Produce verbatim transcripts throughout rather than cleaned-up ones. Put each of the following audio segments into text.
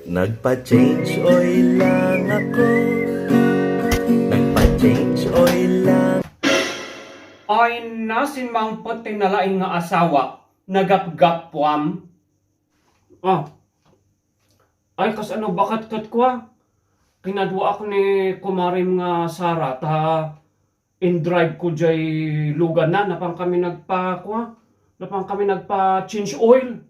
Nagpa-change oil lang ako. Nagpa-change oil lang. Ay na, simmangpet ti nalaing nga asawa, nagapgappuam. Ah. Ay, kas ano, baket ket kua? Kinaduaak ni kumarim nga Sara, ta in-drive ko jay luganna, napan kami nagpa, kua? Napan kami nagpa-change oil.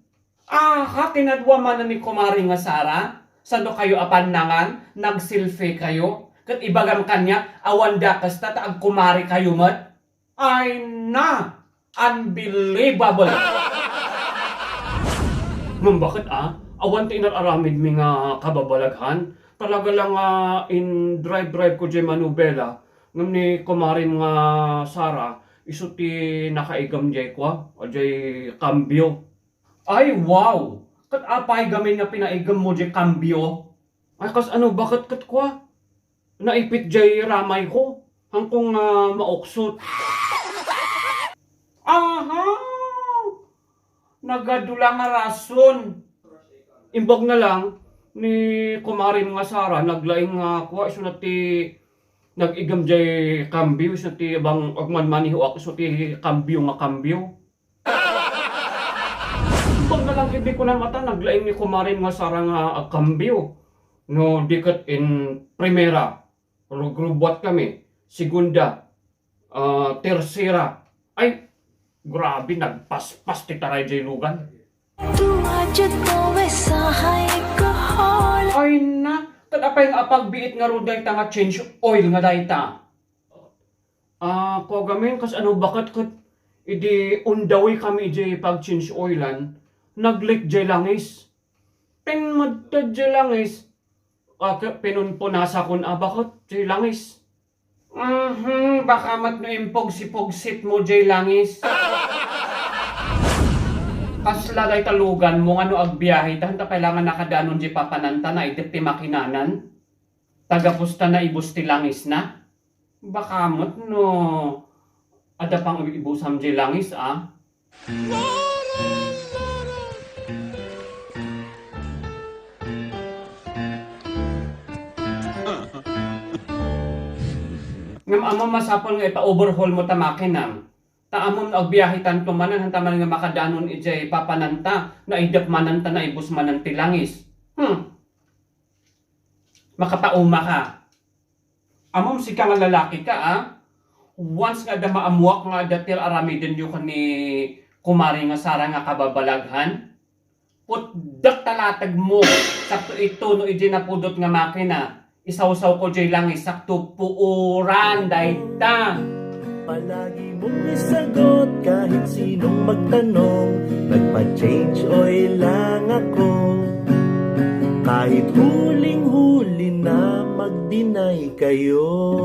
Aha, kinadua manen ni kumari nga Sara? Sano kayo a pannangan? Nag-selfie kayo? Ket ibagam kaniak, awan dakes ta, ta agkumari kayo met? Ay na! Unbelievable! Ngem baket a? Awan ti inar-aramidmi nga kababalaghan? Talaga la nga in-drive-drive ko jay manubela, ngem ni kumarim nga Sara, isu ti nakaigem jay kua, jay kambio. Ay, wow! Ket apay gamin nga pinaigem mo jay kambio? Ay, kas ano, baket ket kua? Naipit jay ramay ko. Hangko nga mauksot. Aha! Nagadu la nga rason. Imbag na lang ni kumarim nga Sara, naglaing nga kua, isuna ti nag-igem jay kambio, isuna ti bang agmanmanihoak, isu ti kambio nga kambio. Imbag na lang idi kunam a ta, naglaing ni kumarim nga Sara nga agkambio. No, di ket in primera, rugrubuat kami. Segunda, ah, tersera. Ay, grabe, nagpaspas ti taray jay lugan. Ay na, ket apay nga apagbiit ngarud dayta nga change oil nga dayta? Ah, kua gamin, kas ano, baket ket idi on the way kami idiay pag-change oilan, nag-leak jay langis. Pinmadted jay langis. Ah, ke-, pinunpunasakon a baket jay langis. Mhm, baka met no impugsi-pugsit mo jay langis. Kasla dayta lugan mo nga no agbiahe ta, ta kailangan nakadanon jay papananta, naidep ti makinanan. Tagapos ta naibus ti langisna. Baka met no adda pang ibusam jay langis a. Ngem ammom, masapul nga ipa-overhaul mo ta makinam. Ta ammom no agbiahe tanto manen, hanta manen nga makadanon idiay papananta, naidep manen ta naibus manen ti langis. Hmm. Makapauma ka. Ammom, sika nga lalaki ka, a? Once nga adda maammuak nga adda ti ar-aramidenyo ken ni kumari nga Sara nga kababalaghan, putdek ta lategmo, sakto ituno idiay napudot nga makina, isawsawko jay langis, sakto puoran dayta. Palagi mong isagot kahit sinong magtanong, nagpa-change oil lang ako. Kahit huling-huli na, mag-deny kayo.